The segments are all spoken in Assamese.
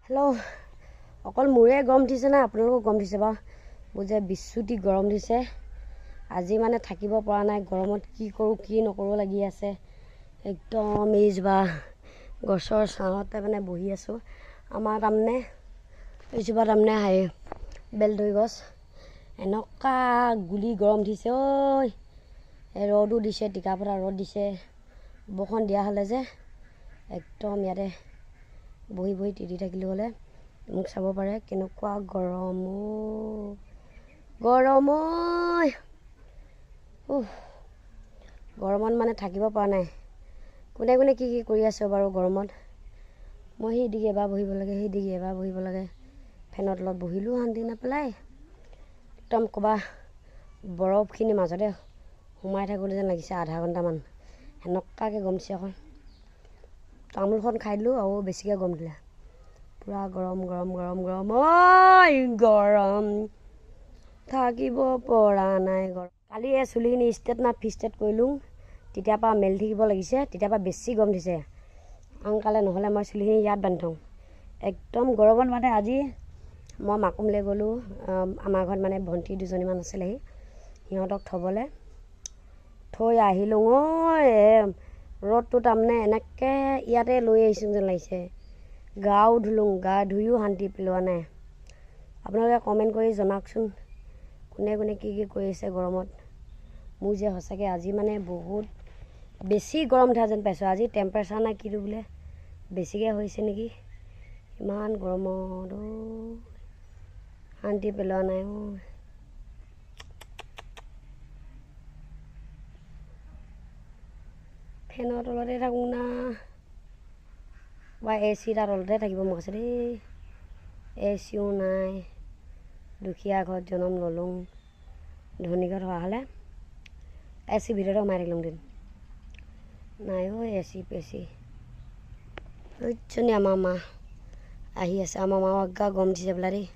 হেল্ল', অকল মোৰে গৰম উঠিছে না আপোনালোকো গৰম উঠিছে বাৰু? মোৰ যে বিচ্যুতি গৰম উঠিছে আজি, মানে থাকিব পৰা নাই গৰমত। কি কৰোঁ কি নকৰোঁ লাগি আছে একদম। এইজোপা গছৰ ছাঁতে মানে বহি আছোঁ। আমাৰ তাৰমানে এইজোপা তাৰমানে হেৰি বেলধৰি গছ। এনেকুৱা গুলি গৰম উঠিছে ঐ। এই ৰ'দো দিছে, টিকা ফটা ৰ'দ দিছে। বৰষুণ দিয়া হ'লে যে একদম ইয়াতে বহি বহি তিতি থাকিলোঁ হ'লে। মোক চাব পাৰে, কেনেকুৱা গৰম অ', গৰম ঐ। উফ, গৰমত মানে থাকিব পৰা নাই। কোনে কোনে কি কি কৰি আছে বাৰু গৰমত? মই সেইদিকে এবাৰ বহিব লাগে, সেইদিকে এবাৰ বহিব লাগে। ফেনৰ তলত বহিলেও শান্তি নাপেলাই। একদম ক'ৰবা বৰফখিনিৰ মাজতে সোমাই থাকোঁ যেন লাগিছে আধা ঘণ্টামান, সেনেকুৱাকৈ গৰম দিছে আকৌ। তামোলখন খাই দিলোঁ আৰু বেছিকৈ গৰম দিলে। পূৰা গৰম গৰম গৰম গৰম ঐ, গৰম থাকিব পৰা নাই গৰম। কালি এই চুলিখিনি ষ্ট্ৰেট না ফিষ্টেট কৰিলোঁ, তেতিয়াৰ পৰা মেলি থাকিব লাগিছে, তেতিয়াৰ পৰা বেছি গৰম দিছে আনকালে। নহ'লে মই চুলিখিনি ইয়াত বান্ধি থওঁ। একদম গৰমত মানে আজি মই মাকুমলৈ গ'লোঁ। আমাৰ ঘৰত মানে ভণ্টি দুজনীমান আছিলেহি, সিহঁতক থ'বলৈ থৈ আহিলোঁ। ঐ, ৰ'দটো তাৰমানে এনেকৈ ইয়াতে লৈ আহিছোঁ যেন লাগিছে। গাও ধুলোঁ, গা ধুইও শান্তি পেলোৱা নাই। আপোনালোকে কমেণ্ট কৰি জনাওকচোন কোনে কোনে কি কি কৰি আছে গৰমত। মোৰ যে সঁচাকৈ আজি মানে বহুত বেছি গৰম উঠা যেন পাইছোঁ। আজি টেম্পাৰেচাৰ না কিটো বোলে বেছিকৈ হৈছে নেকি? ইমান গৰমত অ' শান্তি পেলোৱা নাই অ'। ফেনৰ তলতে থাকোঁ না বা এ চি তাৰ তলতে থাকিব মন আছে দেই। এ চিও নাই, দুখীয়া ঘৰত জনম ল'লোঁ। ধনী ঘৰত হোৱা হ'লে এ চি ভিতৰতে সোমাই থাকিলোঁহেঁতেন। নাই অ' এ চি পেচি। ঐজনী আমাৰ মা আহি আছে। আমাৰ মা গা গৰম উঠিছে বোলা দেই।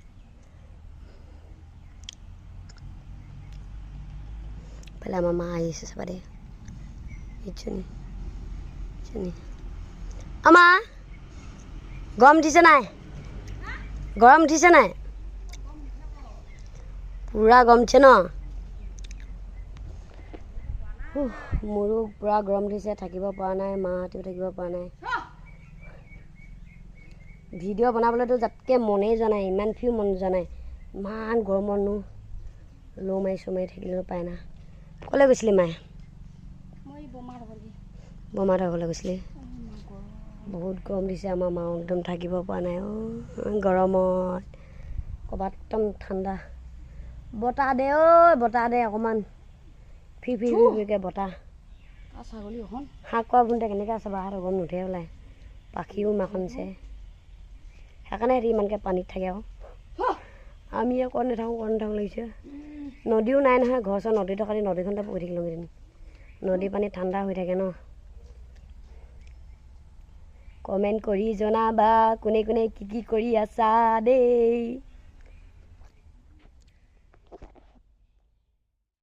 ইফালে আমাৰ মা আহি আছে, চাবা দেই। এইজনী এইজনী আমা গৰম উঠিছে নাই? গৰম উঠিছে নাই? পূৰা গৰম উঠিছে ন? মোৰো পূৰা গৰম উঠিছে, থাকিব পৰা নাই। মাহঁতেও থাকিব পৰা নাই। ভিডিঅ' বনাবলৈতো যাতকৈ মনেই যোৱা নাই, ইমান ফিও মন যোৱা নাই। ইমান গৰমতনো ল' মাৰি চৌ মাৰি থাকিলেও পায় না। ক'লৈ গৈছিলি মায়ে? বৰমাহঁতৰ ঘৰলৈ গৈছিলি? বহুত গৰম দিছে, আমাৰ মাও একদম থাকিব পৰা নাই অ' গৰমত। ক'ৰবাত একদম ঠাণ্ডা বতাহ দে ঐ, বতাহ দে অকণমান, ফি ফি ফি ফিকৈ বতাহ। ছাগলী এখন হাঁহ কুকুৰা বুনতে কেনেকৈ আছে বাৰু? গম নুঠে ওলাই, পাখিও মাখন দিছে। সেইকাৰণে সিহঁতি ইমানকৈ পানীত থাকে আকৌ। আমি ক'ত নাথাকোঁ ক'ত নাথাকোঁ লাগিছে। নদীও নাই নহয় ঘৰ ওচৰত। নদী থকা নদীখনতে পৰি থাকিলোঁ এদিন। নদী পানী ঠাণ্ডা হৈ থাকে ন? কমেণ্ট কৰি জনাবা কোনে কোনে কি কি কৰি আছা দেই।